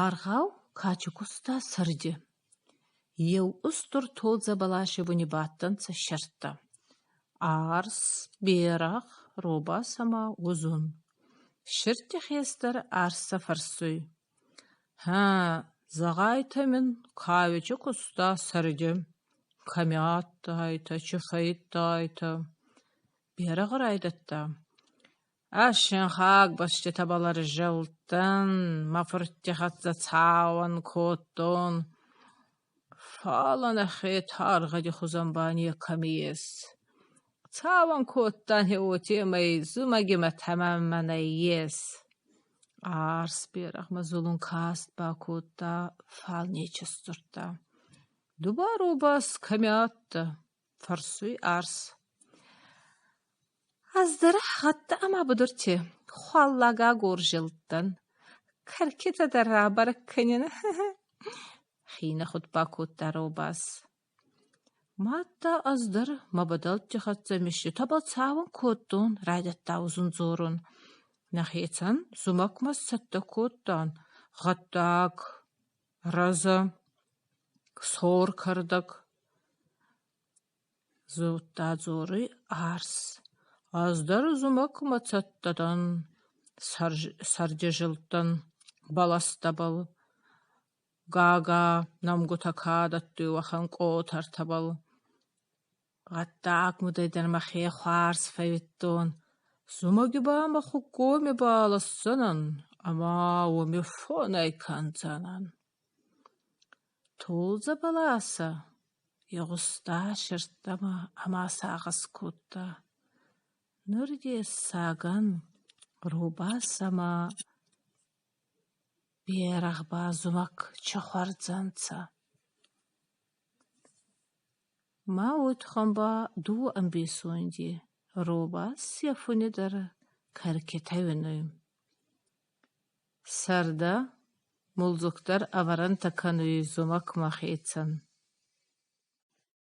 Аргъау Качи куста сӕрди. Еу устур толдзӕ бӕласи буни бадтӕнцӕ сӕрдтӕ: арс, берӕгъ, робас ӕма узун. Сирдти хестӕр арс сӕ фӕрсуй: «Гьӕ, зӕгъайтӕ мин, ка уи ци куста сӕрди? Кӕми адтайтӕ, ци фӕййидтайтӕ?» Берӕгъ райдӕдта: «Ӕз синхаг бӕститӕбӕл ӕрзилдтӕн, мӕ фуртти хӕццӕ цауӕн кодтон, фал нӕхе тар гъӕди хузӕн ба некӕми ес. Цауӕн кодтан гье уотемӕй, зумӕги мӕтӕ мӕмӕ нӕййес». Арс берӕгъмӕ зулун каст бакодта, фал неци сдзурдта. «Ду ба, робас, кӕми адтӕ?» – фӕрсуй арс. Ӕз дӕр гъӕдтӕ ӕма будурти хуаллагагор зилдтӕн. Кӕркитӕ дӕр рабӕрӕг кӕнинӕ, хийнӕхудт бакодта робас. Мадта ӕз дӕр мӕ бӕдӕлтти хӕццӕ миститӕбӕл цауӕн кодтон, райдӕдта узун дзорун. Нӕхецӕн зумӕгмӕ цӕттӕ кодтан гъӕддаг, рӕзӕ, сор кӕрдӕг. Удта дзоруй арс: Ӕз дӕр зумӕгмӕ цӕттӕ дӕн, сӕрди зилдтӕн бӕлӕстӕбӕл, гага нӕмгутӕ ка дӕттуй, уӕхӕн къотӕртӕбӕл. Гъӕддаг мудӕй дӕр мӕхе хуарз фӕууидтон. Зумӕги ба мӕ хуккоми балӕсдзӕнӕн ӕма уоми фунӕй кӕндзӕнӕн. Толдзӕ бӕласӕ игъуста сирдтӕмӕ ӕма сагъӕс кодта: Нур дессагӕн робас ӕма берӕгъ ба зумӕг ци хуӕрдзӕнцӕ? Ма уой туххӕн ба дууӕ ӕмбесонди: Робас ӕ фуни дӕр кӕркитӕ уинуй. Сӕрдӕ мулдзуг дӕр ӕвӕрӕнтӕ кӕнуй зумӕгмӕ хецӕн.